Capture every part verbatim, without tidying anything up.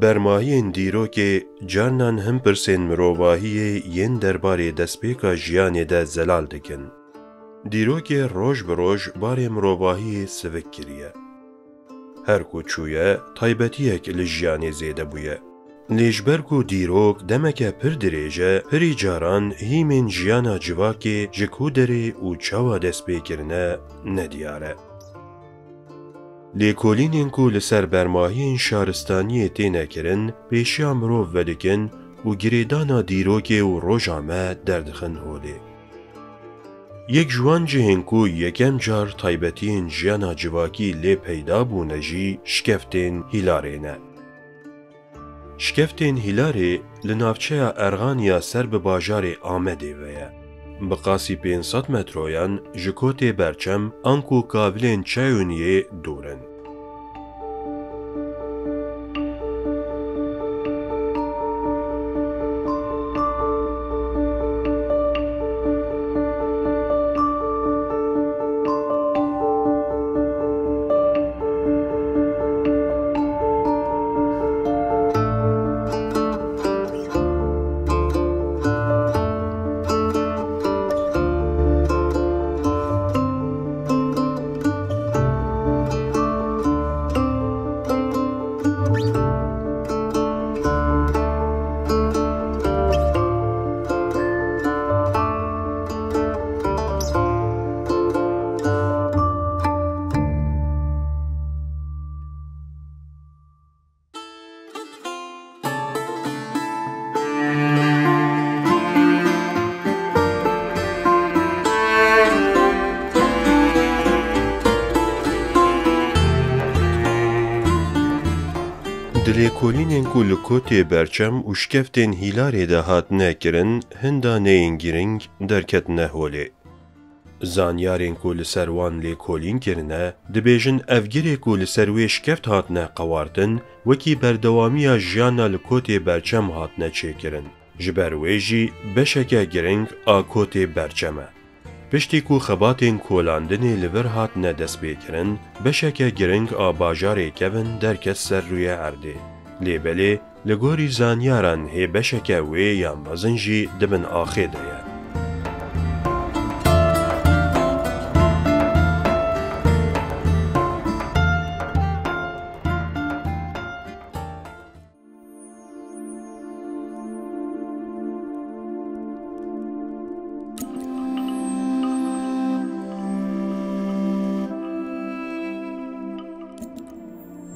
Sermahiyên dîrokê carnan hin pirsên mirovahiyê yên derbarê destpêka jiyanê de zelal dikin. Dîrokê roj bi roj barê mirovahiyê sivik kiriye. Her ku çûye, taybetiyek li jiyanê zêde bûye. Lê ji ber ku dîrok demeke pir dirêj e, pirî caran hîmên jiyana civakê ji ku derê û çawa dest pê kirine nediyar e. Lêkolînên ku li ser bermahiyên şaristaniyê têne kirin, pêşiya mirov vedikin û girêdana dîrokê û roja me derdixin holê. Yek ji wan cihên ku yekem car taybetiyên jiyana civakî lê peyda bûne jî şikeftên Hîlarê ne. Şikeftên Hîlarê li navçeya Erxaniya ser bi bajarê Amedê ve ye. Bi qasî pênc sed metroyan ji kotê Berçem anku kavilên Çayûniyê dûr in. Di lêkolînên ku li kotê Berçem û şikeftên Hîlarê de hatine kirin, hin daneyên girîng derketine holê. Zanyarên ku li ser wan lêkolîn kirine, dibêjin ev girê ku li ser wê şikeft hatine qewartin, wekî berdewamiya jiyana li kotê Berçem hatine çêkirin. Ji ber wê jî beşeke girîng a kotê Berçem e. Piştî ku xebatên kolandinê li vir hatine destpêkirin, beşeke girîng a bajarê Kevin derket ser rûyê erdê. Lê belê, li gorî zanyaran hê beşeke wê yan mezin jî di bin axê de ye.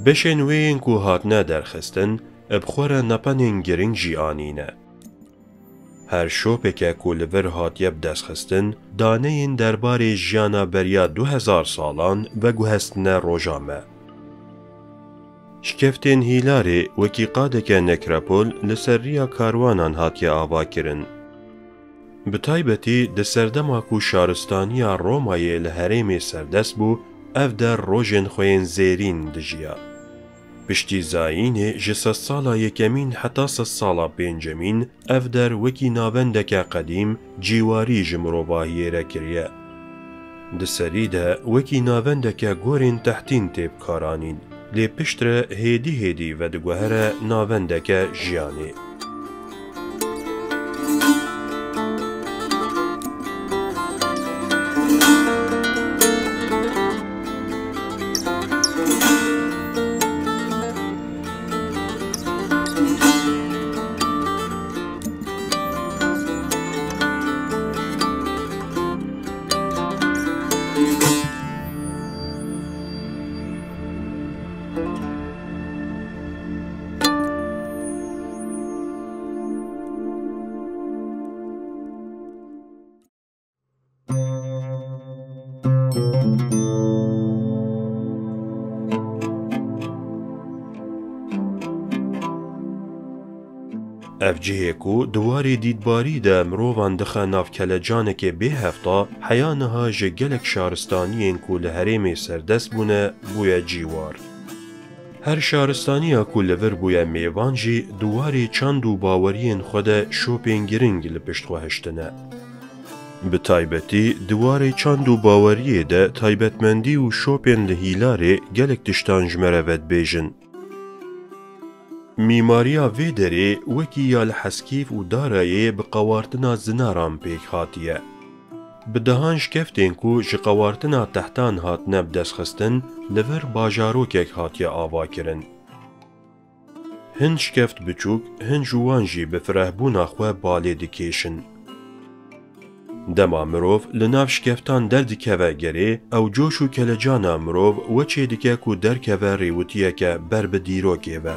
Beşên wê yên ku hatine derxistin, bi xwe re nepenên girîng jî anîne. Her şopeke ku li vir hatiye bidestxistin, daneyên derbarê jiyana beriya du hezar salan veguhestine roja me. Şikeftên Hîlarê wekî qadeke nekrepol li ser riya karwanan hatiye avakirin. Bi taybetî di serdema ku şaristaniya Romayê li herêmê serdest bû, ev der rojên xwe yên zêrîn dijiya. Piştî zayînê ji sedsala yekemîn heta sedsala pêncemîn ev der wekî navendeke qedîm cîwarî ji mirovahiyê re kiriye. Di serî de wekî navendeke gorên tehtîn tê bikaranîn, lê piştre hêdî hêdî vediguhere navendeke jiyanê. Ev cihê ku di warê dîtbarî de mirovan dixe nav kelecanekê bêhefta, heya niha ji gelek şaristaniyên ku li herêmê serdest bûne, bûye cîwar. Her şaristaniya ku li vir bûye mêvan jî di warê çand û baweriyên xwe de şopên girîng li pişt xwe hiştine. Bi taybetî di warê çand û baweriyê de taybetmendî û şopên li Hîlarê gelek tiştan ji me re vedibêjin. Mîmariya vê derê wekî ya li Heskîf û Darayê bi qewartina zinaran pêk hatiye. Bi dehan şikeftên ku ji qewartina tehtan hatine bidestxistin, li vir bajarokek hatiye avakirin. Hin şikeft biçûk, hin ji wan jî bi firehbûna xwe balê dikêşin. Dema mirov li nav şikeftan derdikeve gerê, ew coş û kelecana mirov we çêdike ku derkeve rêwitiyeke ber bi dîrokê ve.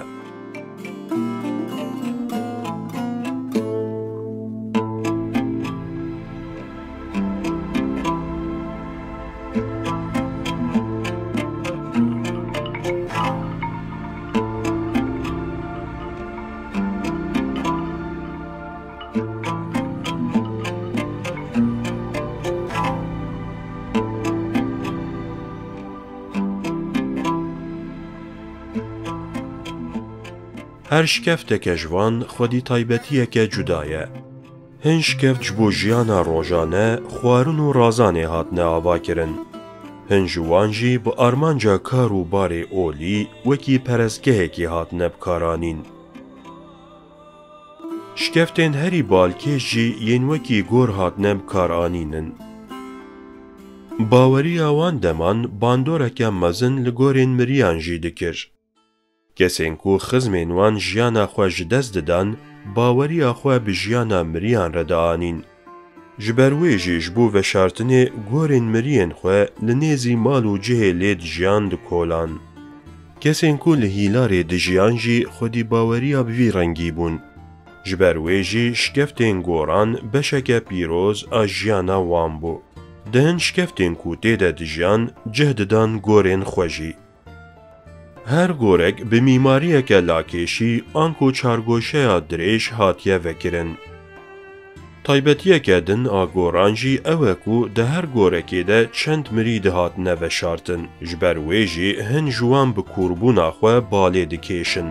Her şikefteke ji van xwedî taybetiyeke cuda ye. Hin şikeft ji bo jiyana rojane, xwarin û razanê hatine avakirin. Hin ji wan jî bi armanca kar û barê olî wekî perestgehekî hatine bikaranîn. Şikeftên herî balkêş jî yên wekî gor hatine bikaranînin. Baweriya wan deman bandoreke mezin li gorên miriyan jî dikir. Kesên ku xizmên wan jiyana xwe ji dest didan, baweriya xwe bi jiyana miriyan re dianîn. Ji ber wê jî ji bo veşartinê gorên miriyên xwe li nêzî mal û cihê lê dijiyan dikolan. Kesên ku li Hîlarê dijiyan jî xwedî baweriya bi vî rengî bûn. Ji ber wê jî şikeftên goran beşeke pîroz a jiyana wan bû. Di hin şikeftên ku tê de dijiyan cih didan gorên xwe jî. Her gorek bi mîmariyeke lakêşî anku çargoşeya dirêj hatiye vekirin. Taybetiyeke din a goran jî ew e ku di her gorekê de çend mirî dihatine veşartin. Ji ber wê jî hin ji wan bi kûrbûna xwe balê dikêşin.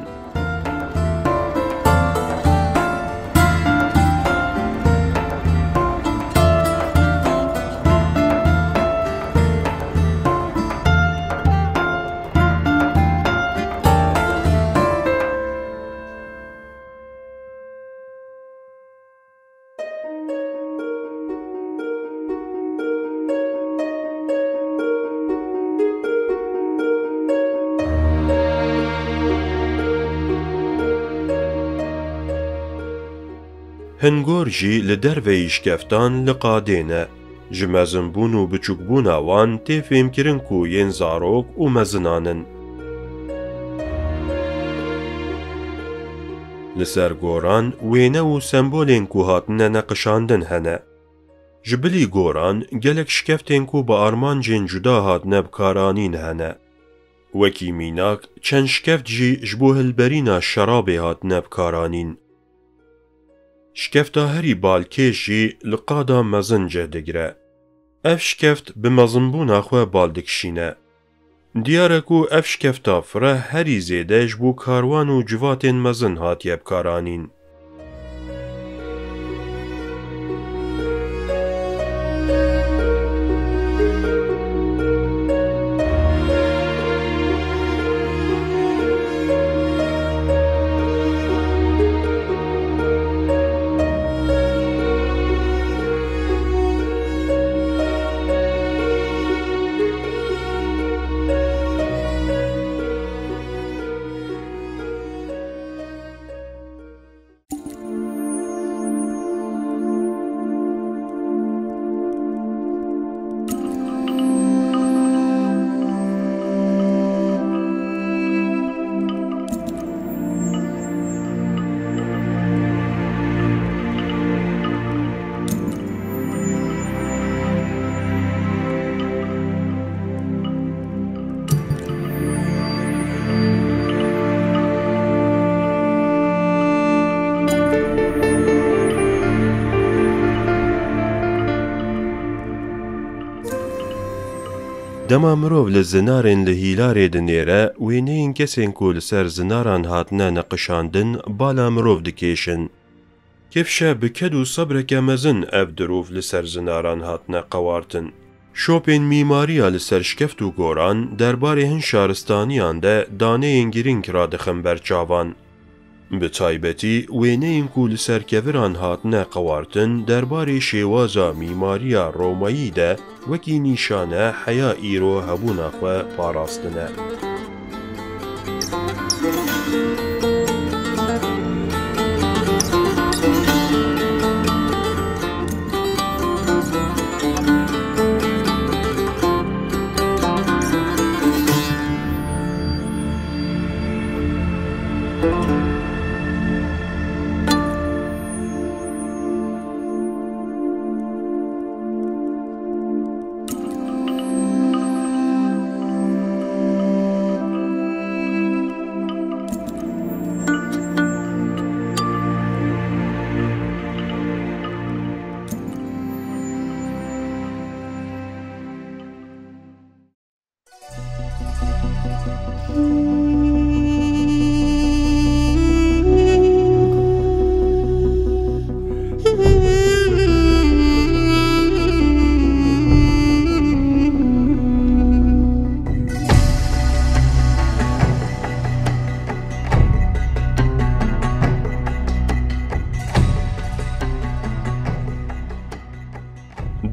Hin gor jî li derveyî şikeftan li qadê ne. Ji mezinbûn û biçûkbûna wan tê fêmkirin ku yên zarok û mezinan in. Li ser goran wêne û sembolên ku hatine neqişandin hene. Ji bilî goran gelek şikeftên ku bi armancên cuda hatine bikaranîn hene. Wekî mînak, çend şikeft jî ji bo hilberîna şerabê hatine bikaranîn. Şikefta herî balkêş jî li qada mezin cih digire. Ev şikeft bi mezinbûna xwe bal dikişîne. Diyar e ku ev şikefta fireh herî zêde ji bo karwan û civatên mezin hatiye bikaranîn. Dema mirov li zinarên li Hîlarê dinêre, wêneyên kesên ku li ser zinaran hatine neqişandin, bala mirov dikêşin. Kifşe bi ked û sebreke mezin ev dirûv li ser zinaran hatine qewartin. Şopên mîmariya li ser şikeft û goran derbarê hin şaristaniyan de daneyên girîng radixin ber çavan. Bi taybetî wêneyên ku li ser keviran hatine qewartin derbarê şêwaza mîmariya Romayî de wekî nîşane heya îro hebûna xwe parastine.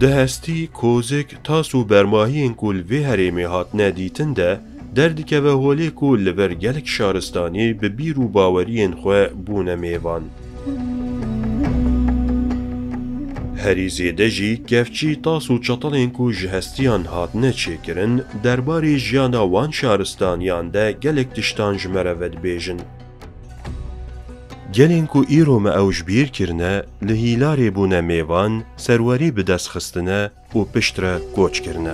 Di hestî, kozik, tas û bermahiyên ku li vê herêmê hatine dîtin de, derdikeve holê ku li vir gelek şaristanî bi bîr û baweriyên xwe bûne mêvan. Herî zêde jî kevçî, tas û çetelên ku ji hestiyan hatine çêkirin, derbarê jiyana wan şaristaniyan de gelek tiştan ji me re vedibêjin. Gelên ku îro me ew ji bîr kirine, li Hîlarê bûne mêvan, serwerî bi dest xistine û piştre koç kirine.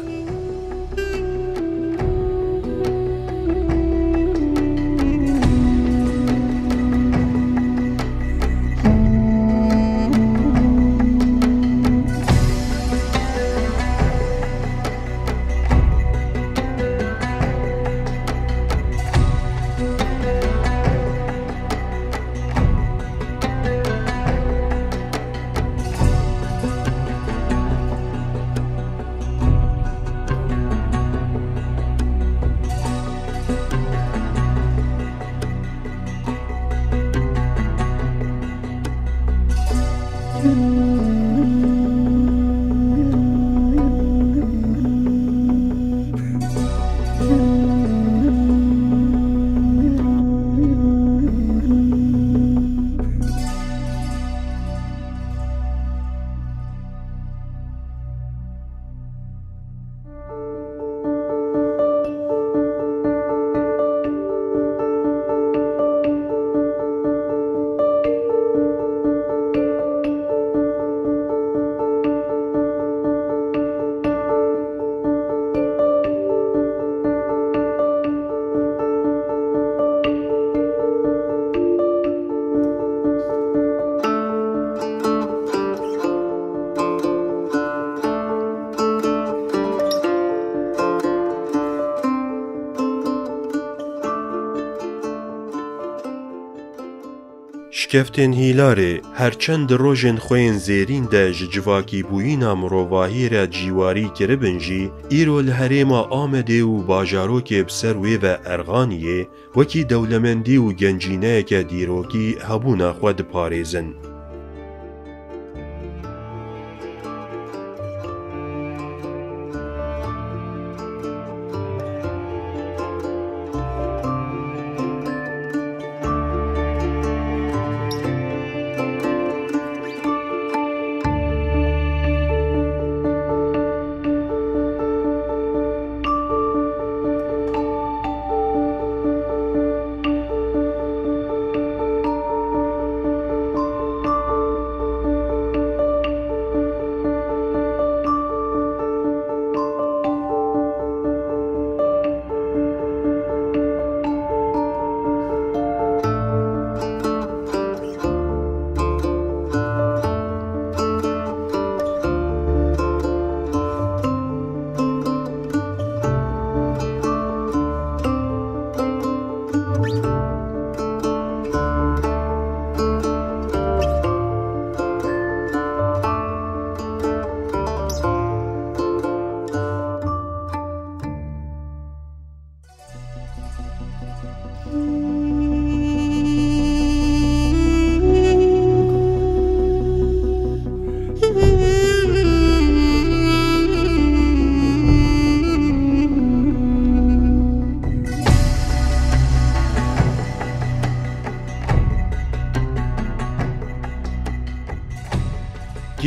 Şikeftên Hîlarê, her çend di rojên xwe yên zêrîn de ji civakîbûyîna mirovahiyê re cîwarî kiribin jî, îro li herêma Amedê û bajarokê bi ser wê ve Erxaniyê, wekî dewlemendî û gencîneyeke dîrokî hebûna xwe diparêzin.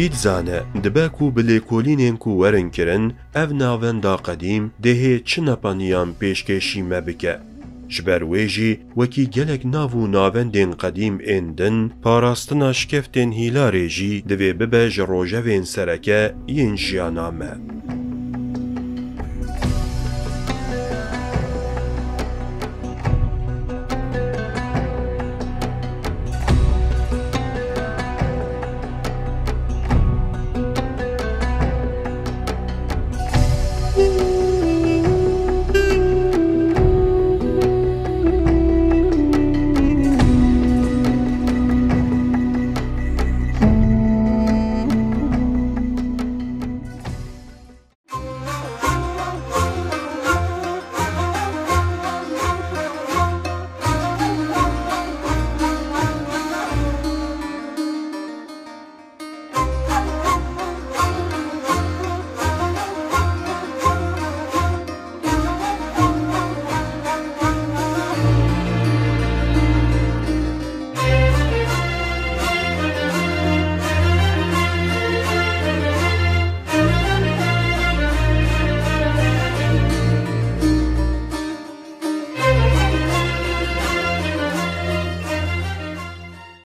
Kî dizane, dibe ku bi lêkolînên ku werin kirin, ev navenda qedîm dê hê çi nepaniyan pêşkêşî me bike. Ji ber wê jî wekî gelek nav û navendên qedîm ên din, parastina şikeftên hîlarê jî divê bibe ji rojevên sereke yên jiyana me.